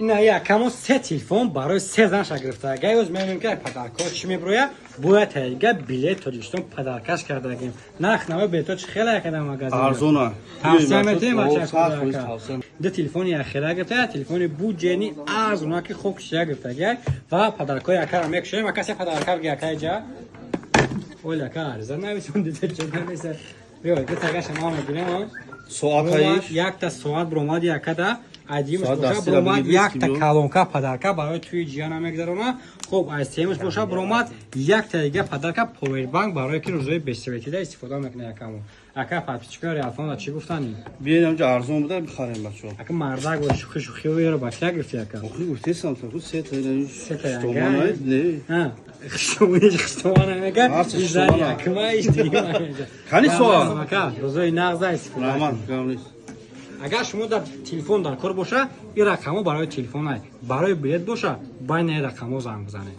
Ина якамо се телефон барои се занша гирифта. Гай оз мебинем, ки подарка чӣ меброя. Бояд таига билет Тоҷикистон подаркаш кардагим. Нарх наво билето чӣ хела якада магазин? Арзона. Тавсия метем, бача. Ду телефони яхела гирифта, я телефони буҷени арзона, ки хок шия гирифтагай ва подаркаи якара мекушем. Ака, се подарка биги, ака иҷа. Оля, ака, арза нависон, дида чо намеса. Биё, ду тагаша ма мегирем. Соатаиш. Якта соат бромад, якада айдимш Соат боша дастира бромад, бигир, якта биё. Колонка подарка барои туи ҷияна мегзарона. Хуб, аз семаш боша бромад, якта дига подарка повербанк, барое ки рӯзои бесветида истифода мекунад якамо. Ака, подписчикои Реалфонда чӣ гуфтани? Биёед, ҳамҷа арзон буда, бихарем, бачаҳо. Ака, мардак бо шухи шухиро ба кия гирифти, ака? Охи, гуфтесам, то се та. Се та. Штомана не. Хиштомана мега. Ҳарчи хиштомана. Акма ишти. Кани соат? Ака, рӯзои нағза истифода. Раҳмат, гап нест. Агар шумо дар телефон дар кор боша, ин рақамҳо барои телефон ай, барои билет боша, байни ин рақамҳо занг бизанед.